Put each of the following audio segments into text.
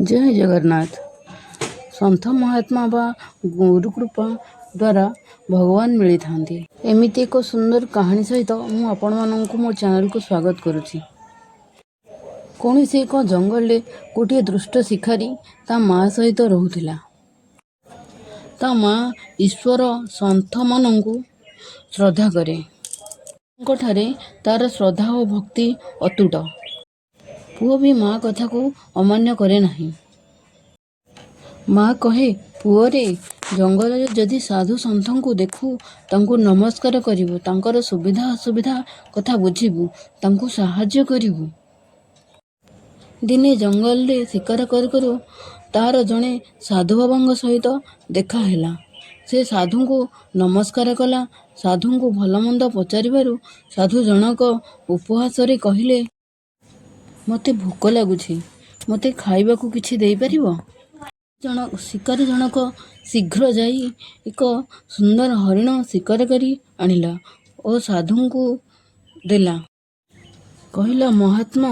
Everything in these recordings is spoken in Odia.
ଜୟ ଜଗନ୍ନାଥ। ସନ୍ଥ ମହାତ୍ମା ବା ଗୁରୁକୃପା ଦ୍ୱାରା ଭଗବାନ ମିଳିଥାନ୍ତି। ଏମିତି ଏକ ସୁନ୍ଦର କାହାଣୀ ସହିତ ମୁଁ ଆପଣମାନଙ୍କୁ ମୋ ଚ୍ୟାନେଲକୁ ସ୍ୱାଗତ କରୁଛି। କୌଣସି ଏକ ଜଙ୍ଗଲରେ ଗୋଟିଏ ଦୁଷ୍ଟ ଶିକାରୀ ତା ମା ସହିତ ରହୁଥିଲା। ତା ମା ଈଶ୍ୱର ସନ୍ଥମାନଙ୍କୁ ଶ୍ରଦ୍ଧା କରେ। ଙ୍କଠାରେ ତାର ଶ୍ରଦ୍ଧା ଓ ଭକ୍ତି ଅତୁଟ। ପୁଅ ବି ମା କଥାକୁ ଅମାନ୍ୟ କରେ ନାହିଁ। ମା କହେ, ପୁଅରେ, ଜଙ୍ଗଲରେ ଯଦି ସାଧୁ ସନ୍ଥଙ୍କୁ ଦେଖୁ ତାଙ୍କୁ ନମସ୍କାର କରିବୁ, ତାଙ୍କର ସୁବିଧା ଅସୁବିଧା କଥା ବୁଝିବୁ, ତାଙ୍କୁ ସାହାଯ୍ୟ କରିବୁ। ଦିନେ ଜଙ୍ଗଲରେ ଶିକାର କରୁ କରୁ ତାର ଜଣେ ସାଧୁବାବାଙ୍କ ସହିତ ଦେଖା ହେଲା। ସେ ସାଧୁଙ୍କୁ ନମସ୍କାର କଲା। ସାଧୁଙ୍କୁ ଭଲମନ୍ଦ ପଚାରିବାରୁ ସାଧୁ ଜଣକ ଉପହାସରେ କହିଲେ, ମୋତେ ଭୋକ ଲାଗୁଛି, ମୋତେ ଖାଇବାକୁ କିଛି ଦେଇପାରିବ? ଶିକାରୀ ଜଣକ ଶୀଘ୍ର ଯାଇ ଏକ ସୁନ୍ଦର ହରିଣ ଶିକାର କରି ଆଣିଲା ଓ ସାଧୁଙ୍କୁ ଦେଲା। କହିଲା, ମହାତ୍ମା,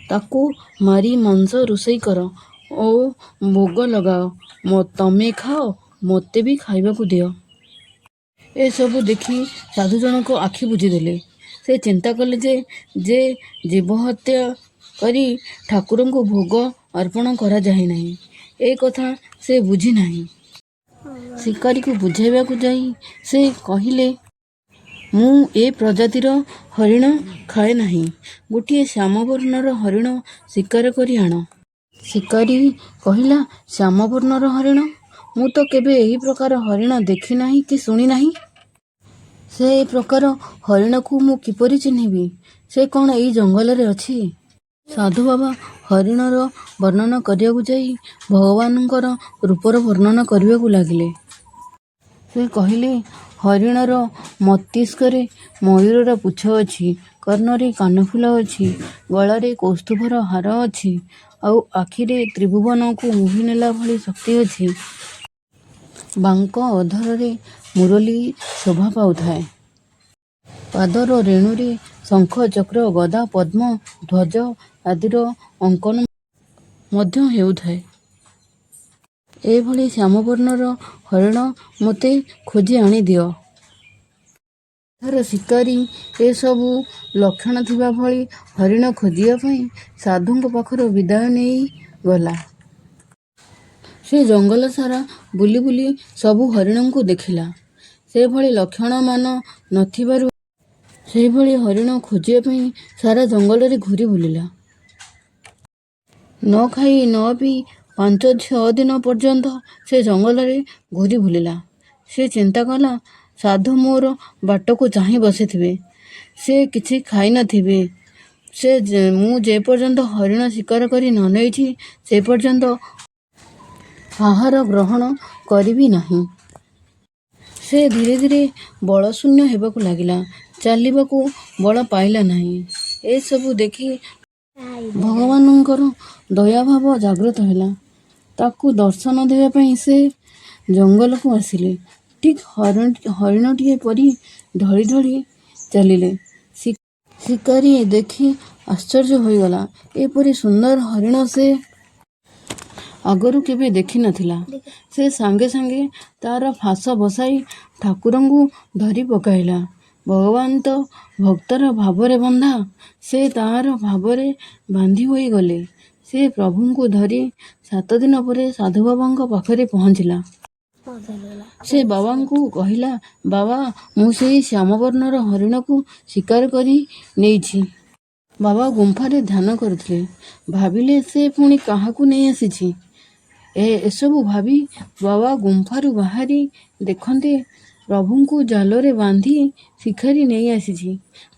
ତାକୁ ମାରି ମାଂସ ରୋଷେଇ କର ଓ ଭୋଗ ଲଗାଅ। ତମେ ଖାଅ, ମୋତେ ବି ଖାଇବାକୁ ଦିଅ। ଏସବୁ ଦେଖି ସାଧୁ ଜଣକ ଆଖି ବୁଜିଦେଲେ। ସେ ଚିନ୍ତା କଲେ ଯେ ଜୀବହତ୍ୟା କରି ଠାକୁରଙ୍କୁ ଭୋଗ ଅର୍ପଣ କରାଯାଏ ନାହିଁ, ଏ କଥା ସେ ବୁଝି ନାହିଁ। ଶିକାରୀକୁ ବୁଝାଇବାକୁ ଯାଇ ସେ କହିଲେ, ମୁଁ ଏ ପ୍ରଜାତିର ହରିଣ ଖାଏ ନାହିଁ। ଗୋଟିଏ ଶ୍ୟାମବର୍ଣ୍ଣର ହରିଣ ଶିକାର କରି ଆଣ। ଶିକାରୀ କହିଲା, ଶ୍ୟାମବର୍ଣ୍ଣର ହରିଣ? ମୁଁ ତ କେବେ ଏହି ପ୍ରକାର ହରିଣ ଦେଖି ନାହିଁ କି ଶୁଣି ନାହିଁ। ସେ ପ୍ରକାର ହରିଣକୁ ମୁଁ କିପରି ଚିହ୍ନିବି? ସେ କ'ଣ ଏଇ ଜଙ୍ଗଲରେ ଅଛି? ସାଧୁବାବା ହରିଣର ବର୍ଣ୍ଣନା କରିବାକୁ ଯାଇ ଭଗବାନଙ୍କର ରୂପର ବର୍ଣ୍ଣନା କରିବାକୁ ଲାଗିଲେ। ସେ କହିଲେ, ହରିଣର ମସ୍ତିଷ୍କରେ ମୟୂରର ପୁଚ୍ଛ ଅଛି, କର୍ଣ୍ଣରେ କାନଫୁଲ ଅଛି, ଗଳାରେ କୌସ୍ତୁଭର ହାର ଅଛି, ଆଉ ଆଖିରେ ତ୍ରିଭୁବନକୁ ମୋହି ନେଲା ଭଳି ଶକ୍ତି ଅଛି। ବାଙ୍କ ଅଧରରେ ମୁରଲୀ ଶୋଭା ପାଉଥାଏ। ପାଦର ରେଣୁରେ ଶଙ୍ଖ, ଚକ୍ର, ଗଦା, ପଦ୍ମ, ଧ୍ୱଜ ଆଦିର ଅଙ୍କନ ମଧ୍ୟ ହେଉଥାଏ। ଏଭଳି ଶ୍ୟାମବର୍ଣ୍ଣର ହରିଣ ମୋତେ ଖୋଜି ଆଣିଦିଅ। ଏଥର ଶିକାରୀ ଏସବୁ ଲକ୍ଷଣ ଥିବା ଭଳି ହରିଣ ଖୋଜିବା ପାଇଁ ସାଧୁଙ୍କ ପାଖରୁ ବିଦାୟ ନେଇ ଗଲା। ସେ ଜଙ୍ଗଲ ସାରା ବୁଲି ବୁଲି ସବୁ ହରିଣଙ୍କୁ ଦେଖିଲା। ସେଭଳି ଲକ୍ଷଣମାନ ନଥିବାରୁ ସେଭଳି ହରିଣ ଖୋଜିବା ପାଇଁ ସାରା ଜଙ୍ଗଲରେ ଘୂରି ବୁଲିଲା। ନ ଖାଇ ନ ପିଇ 5-6 ଦିନ ପର୍ଯ୍ୟନ୍ତ ସେ ଜଙ୍ଗଲରେ ଘୂରି ବୁଲିଲା। ସେ ଚିନ୍ତା କଲା, ସାଧୁ ମୋର ବାଟକୁ ଚାହିଁ ବସିଥିବେ। ସେ କିଛି ଖାଇ ନଥିବେ। ମୁଁ ଯେପର୍ଯ୍ୟନ୍ତ ହରିଣ ଶିକାର କରି ନ ନେଇଛି ସେ ପର୍ଯ୍ୟନ୍ତ ଆହାର ଗ୍ରହଣ କରିବି ନାହିଁ। ସେ ଧୀରେ ଧୀରେ ବଳଶୂନ୍ୟ ହେବାକୁ ଲାଗିଲା। ଚାଲିବାକୁ ବଳ ପାଇଲା ନାହିଁ। ଏସବୁ ଦେଖି ଭଗବାନଙ୍କର ଦୟାଭାବ ଜାଗ୍ରତ ହେଲା। ତାକୁ ଦର୍ଶନ ଦେବା ପାଇଁ ସେ ଜଙ୍ଗଲକୁ ଆସିଲେ। ଠିକ୍ ହରିଣଟିଏ ପରି ଢଳି ଢଳି ଚାଲିଲେ। ଶିକାରୀ ଦେଖି ଆଶ୍ଚର୍ଯ୍ୟ ହୋଇଗଲା। ଏପରି ସୁନ୍ଦର ହରିଣ ସେ ଆଗରୁ କେବେ ଦେଖି ନଥିଲା। ସେ ସାଙ୍ଗେ ସାଙ୍ଗେ ତାର ଫାଶ ବସାଇ ଠାକୁରଙ୍କୁ ଧରି ପକାଇଲା। ଭଗବାନ ତ ଭକ୍ତର ଭାବରେ ବନ୍ଧା। ସେ ତାର ଭାବରେ ବାନ୍ଧି ହୋଇଗଲେ। ସେ ପ୍ରଭୁଙ୍କୁ ଧରି 7 ଦିନ ପରେ ସାଧୁବାବାଙ୍କ ପାଖରେ ପହଞ୍ଚିଲା। ସେ ବାବାଙ୍କୁ କହିଲା, ବାବା, ମୁଁ ସେହି ଶ୍ୟାମବର୍ଣ୍ଣର ହରିଣକୁ ଶିକାର କରି ନେଇଛି। ବାବା ଗୁମ୍ଫାରେ ଧ୍ୟାନ କରୁଥିଲେ। ଭାବିଲେ ସେ ପୁଣି କାହାକୁ ନେଇ ଆସିଛି। ଏସବୁ ଭାବି ବାବା ଗୁମ୍ଫାରୁ ବାହାରି ଦେଖନ୍ତେ ପ୍ରଭୁଙ୍କୁ ଜାଲରେ ବାନ୍ଧି ଶିକାରୀ ନେଇ ଆସିଛି।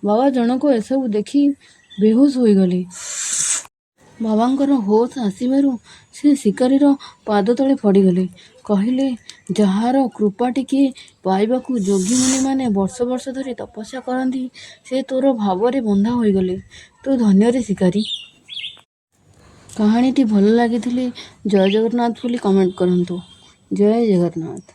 ବାବା ଜଣକ ଏସବୁ ଦେଖି ବେହୋସ ହୋଇଗଲେ। ବାବାଙ୍କର ହୋସ ଆସିବାରୁ ସେ ଶିକାରୀର ପାଦତଳେ ପଡ଼ିଗଲେ। କହିଲେ, ଯାହାର କୃପା ଟିକିଏ ପାଇବାକୁ ଯୋଗୀ ମୁନିମାନେ ବର୍ଷ ବର୍ଷ ଧରି ତପସ୍ୟା କରନ୍ତି, ସେ ତୋର ଭାବରେ ବନ୍ଧା ହୋଇଗଲେ। ତୁ ଧନ୍ୟରେ ଶିକାରୀ। କାହାଣୀଟି ଭଲ ଲାଗିଥିଲେ ଜୟ ଜଗନ୍ନାଥ ବୋଲି କମେଣ୍ଟ କରନ୍ତୁ। ଜୟ ଜଗନ୍ନାଥ।